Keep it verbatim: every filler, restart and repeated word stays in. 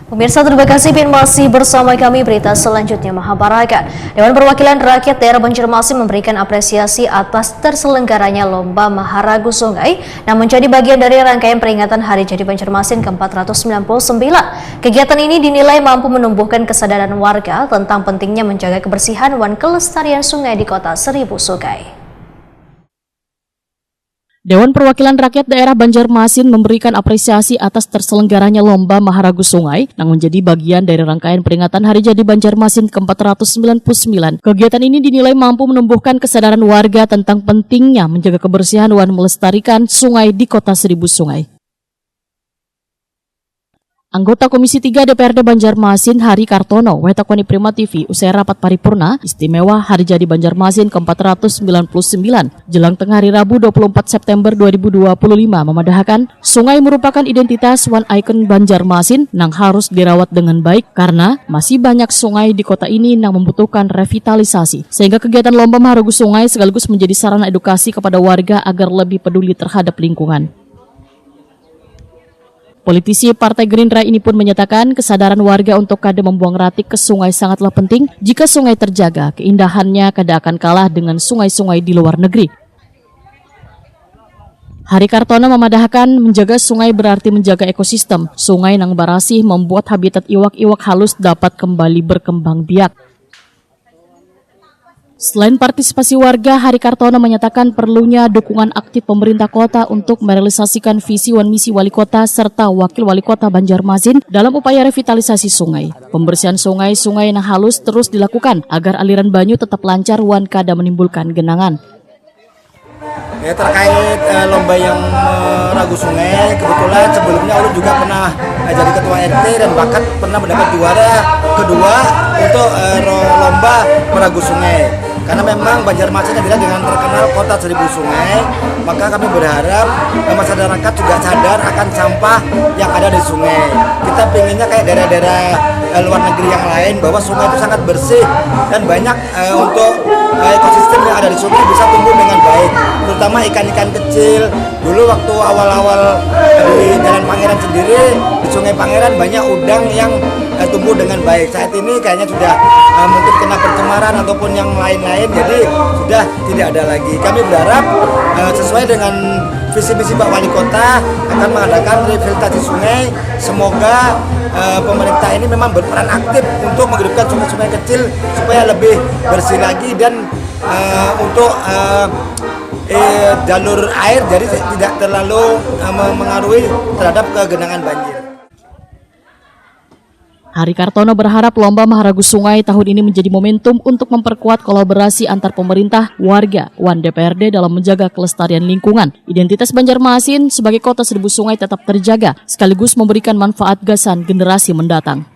Pemirsa, terima kasih pian masih bersama kami. Berita selanjutnya mahaparakan. Dewan Perwakilan Rakyat Daerah Banjarmasin memberikan apresiasi atas terselenggaranya Lomba Maharagu Sungai, yang menjadi bagian dari rangkaian peringatan Hari Jadi Banjarmasin ke empat ratus sembilan puluh sembilan. Kegiatan ini dinilai mampu menumbuhkan kesadaran warga tentang pentingnya menjaga kebersihan wan kelestarian sungai di Kota Seribu Sungai. Dewan Perwakilan Rakyat Daerah Banjarmasin memberikan apresiasi atas terselenggaranya Lomba Maharagu Sungai, yang menjadi bagian dari rangkaian peringatan Hari Jadi Banjarmasin ke empat ratus sembilan puluh sembilan. Kegiatan ini dinilai mampu menumbuhkan kesadaran warga tentang pentingnya menjaga kebersihan wan melestarikan sungai di Kota Seribu Sungai. Anggota Komisi tiga D P R D Banjarmasin, Hari Kartono, wetakoni Prima T V usai rapat paripurna istimewa Hari Jadi Banjarmasin ke empat ratus sembilan puluh sembilan, jelang tengah hari Rabu, dua puluh empat September dua ribu dua puluh lima, memadahakan sungai merupakan identitas wan ikon Banjarmasin nang harus dirawat dengan baik karena masih banyak sungai di kota ini nang membutuhkan revitalisasi, sehingga kegiatan lomba maharagu sungai sekaligus menjadi sarana edukasi kepada warga agar lebih peduli terhadap lingkungan. Politisi Partai Gerindra ini pun menyatakan kesadaran warga untuk kada membuang ratik ke sungai sangatlah penting. Jika sungai terjaga, keindahannya kada akan kalah dengan sungai-sungai di luar negeri. Hari Kartono memadahkan, menjaga sungai berarti menjaga ekosistem. Sungai nang barasih membuat habitat iwak-iwak halus dapat kembali berkembang biak. Selain partisipasi warga, Hari Kartono menyatakan perlunya dukungan aktif pemerintah kota untuk merealisasikan visi wan misi wali kota serta wakil wali kota Banjarmasin dalam upaya revitalisasi sungai. Pembersihan sungai-sungai yang halus terus dilakukan agar aliran banyu tetap lancar wan kada menimbulkan genangan. Ya, terkait eh, lomba yang meragu sungai, kebetulan sebelumnya ulun juga pernah eh, jadi ketua R T dan bahkan pernah mendapat juara kedua untuk eh, ro- lomba meragu sungai. Karena memang Banjarmasin adalah dengan terkenal kota seribu sungai, maka kami berharap eh, masyarakat juga sadar akan sampah yang ada di sungai. Kita pinginnya kayak daerah-daerah eh, luar negeri yang lain, bahwa sungai itu sangat bersih dan banyak eh, untuk eh, ekosistem yang ada di sungai bisa tumbuh dengan baik, terutama ikan-ikan kecil. Dulu waktu awal-awal di Jalan Pangeran sendiri, di Sungai Pangeran banyak udang yang eh, tumbuh dengan baik. Saat ini kayaknya sudah eh, mungkin kena pencemaran ataupun yang lain-lain, jadi sudah tidak ada lagi. Kami berharap eh, sesuai dengan visi misi Pak Wali Kota akan mengadakan rehabilitasi sungai. Semoga eh, pemerintah ini memang berperan aktif untuk menghidupkan sungai-sungai kecil supaya lebih bersih lagi dan eh, untuk eh, eh, jalur air jadi tidak terlalu eh, mengaruhi terhadap kegenangan banjir. Hari Kartono berharap lomba maharagu sungai tahun ini menjadi momentum untuk memperkuat kolaborasi antar pemerintah, warga, wan D P R D dalam menjaga kelestarian lingkungan. Identitas Banjarmasin sebagai kota seribu sungai tetap terjaga, sekaligus memberikan manfaat gasan generasi mendatang.